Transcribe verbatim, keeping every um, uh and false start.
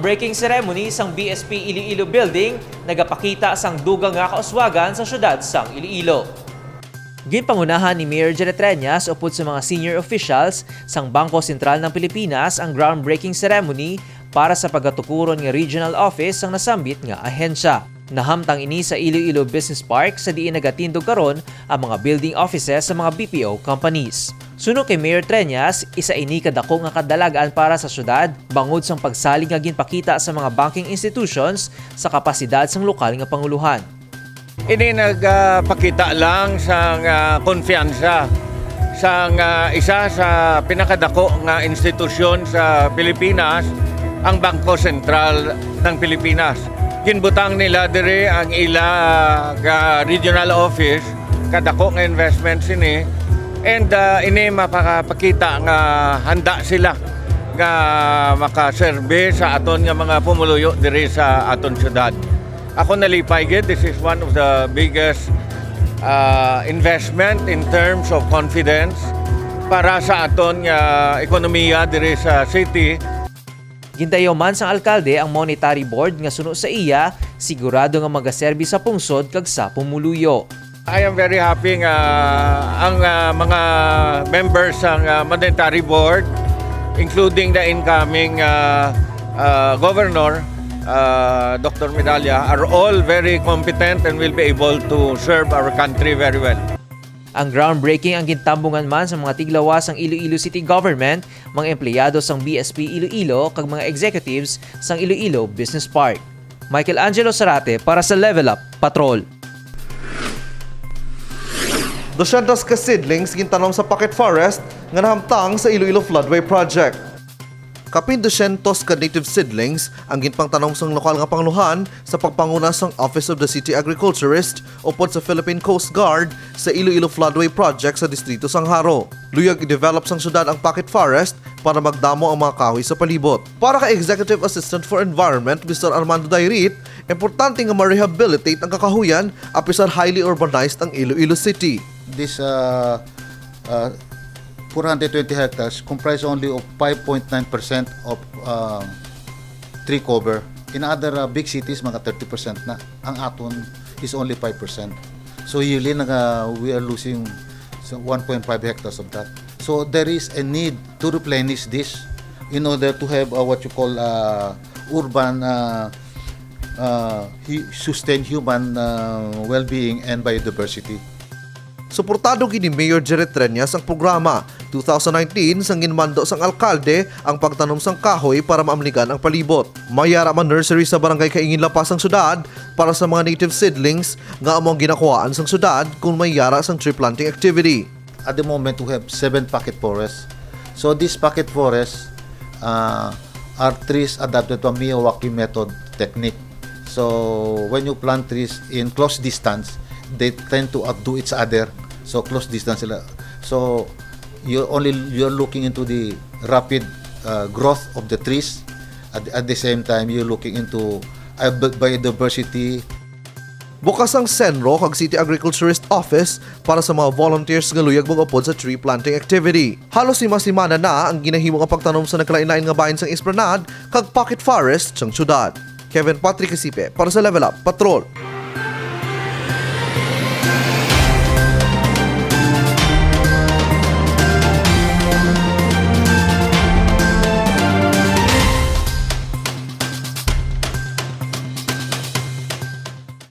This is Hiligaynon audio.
Breaking ceremony sang B S P Iloilo Building nagapakita sang dugang nga kauswagan sa siyudad sang Iloilo. Ginpangunahan ni Mayor Jerry Treñas upod sa mga senior officials sang Bangko Sentral ng Pilipinas ang groundbreaking ceremony para sa pagatukuron nga regional office sang nasambit nga ahensya. Nahamtang ini sa Iloilo Business Park, sa diin nagatindog karon ang mga building offices sa mga B P O companies. Suno kay Mayor Treñas, isa ini ka dako nga kadalag-an para sa syudad, bangod sang pagsalig nga ginpakita sa mga banking institutions sa kapasidad sang lokal nga panguluhan. Ini nagapakita lang sang, ah, kumpiyansa sang, ah, isa sa pinakadako nga institusyon sa Pilipinas, ang Bangko Sentral ng Pilipinas. Ginbutang nila diri ang ila nga regional office, kadako nga investment sini, and, ah, ini mapakapakita nga handa sila nga makaserbi sa aton nga mga pumuluyo diri sa aton syudad. Ako nalipay gid, this is one of the biggest, ah, investment in terms of confidence para sa aton nga ekonomiya diri sa city. Gindayaw man sang alkalde ang monetary board nga suno sa iya, sigurado nga magaserbi sa pungsod kag sa pumuluyo. I am very happy nga ang, ah, mga members sang, ah, monetary board, including the incoming, ah, ah, governor, ah, Doctor Medalla, are all very competent and will be able to serve our country very well. Ang groundbreaking ang gintambungan man sa mga tiglawas sang Iloilo City Government, mga empleyado sang B S P Iloilo, kag mga executives sang Iloilo Business Park. Michael Angelo Sarate para sa Level Up Patrol. Dosyentos ka seedlings gintanom sa pocket forest nga nahamtang sa Iloilo Floodway Project. Kapin dosyentos ka native seedlings ang ginpangtanom sang lokal nga panguluhan sa pagpanguna sang Office of the City Agriculturist upod sa Philippine Coast Guard sa Iloilo Floodway Project sa Distrito sang Jaro. Luyag i-develop sang syudad ang pocket forest para magdamo ang mga kahoy sa palibot. Para kay Executive Assistant for Environment, Mister Armando Dairit, importante nga ma-rehabilitate ang kakahuyan apisar highly urbanized ang Iloilo City. This, uh, uh, four hundred twenty hectares comprise only of five point nine percent of, uh, tree cover. In other, uh, big cities, mga thirty percent na. Ang aton is only five percent. So yearly, naga, we are losing sa one point five hectares of that. So there is a need to replenish this in order to have, uh, what you call, uh, urban, uh, uh, hu-, sustained human, uh, well-being and biodiversity. Suportado gid ni Mayor Jerry Treñas ang programa two thousand nineteen sang ginmando sang alkalde ang pagtanom sang kahoy para maamligan ang palibot. May yara man nursery sa Barangay Kaingin, La Paz sang syudad para sa mga native seedlings nga amo ang ginakuhaan sang syudad kon may yara sang tree planting activity. At the moment, we have seven pocket forests. So these pocket forests, uh, are trees adapted to a Miyawaki method technique. So when you plant trees in close distance, they tend to outdo each other. So close distance sila. So you're only, you're looking into the rapid, uh, growth of the trees. At, at the same time, you're looking into, uh, bi-, biodiversity. Bukas ang CENRO kag City Agriculturist Office para sa mga volunteers nga luyag mag-upod sa tree planting activity. Halos lima semana na ang ginahimo nga pagtanom sa nagkalain-lain nga bahin sang Esplanade kag pocket forest sang syudad. Kevin Patrick Isipe para sa Level Up Patrol.